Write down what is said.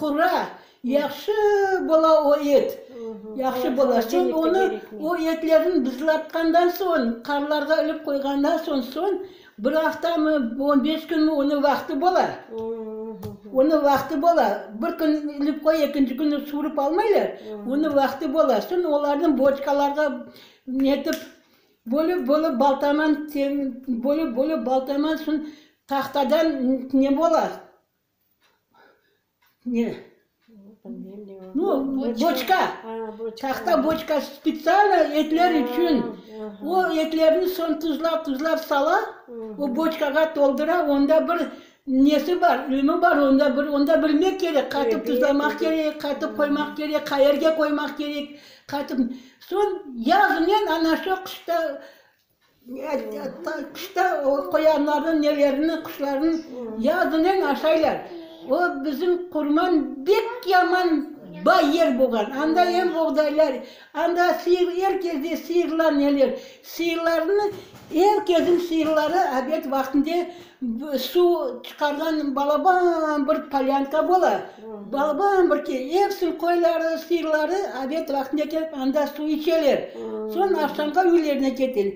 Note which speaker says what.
Speaker 1: Qura, yahşı bola o et, yahşı bola. Soñ onı, o etlerni buzlatqandan soñ, qarlarğa ilip qoyğandan soñ, soñ bir aftamı, on beş künmi onıñ vaqtı bola. Onıñ vaqtı bola. Bir kün ilip qoy, ekinci künü suvurıp almaylar. Onıñ vaqtı bola. Soñ olarnı boçkalarğa netip, bölip-bölip baltaman, bölip-bölip baltaman, soñ tahtadan ne bola? Ne? Nu, boçka. Tahta boçka spetsialno etler içün. O etlerni soñ tuzlap, tuzlap sala, o boçkağa toldura, onda bir nesi bar, ilimi bar onda bir, onda bilmek kerek, qatıp tuzlamaq kerek, qatıp qoymaq kerek, qayerge qoymaq kerek, qatıp. Soñ yazınen ana şu qışta Qışta o qoyanlarnıñ nelerini, quşlarnıñ yazınen aşaylar. O bizim Qurman bek yaman bay yer bolğan. Anda em boğdaylar, anda sıyır, er kezde sıyırlar neler. Sıyırlarnı, er kezdiñ sıyırları obed vaqtında suv çıqarğan balaban bir polânka bola. Balaban bir key, epsiniñ qoyları, sıyırları obed vaqtında kelip anda suv içeler. Soñ aqşamğa üylerine keteler.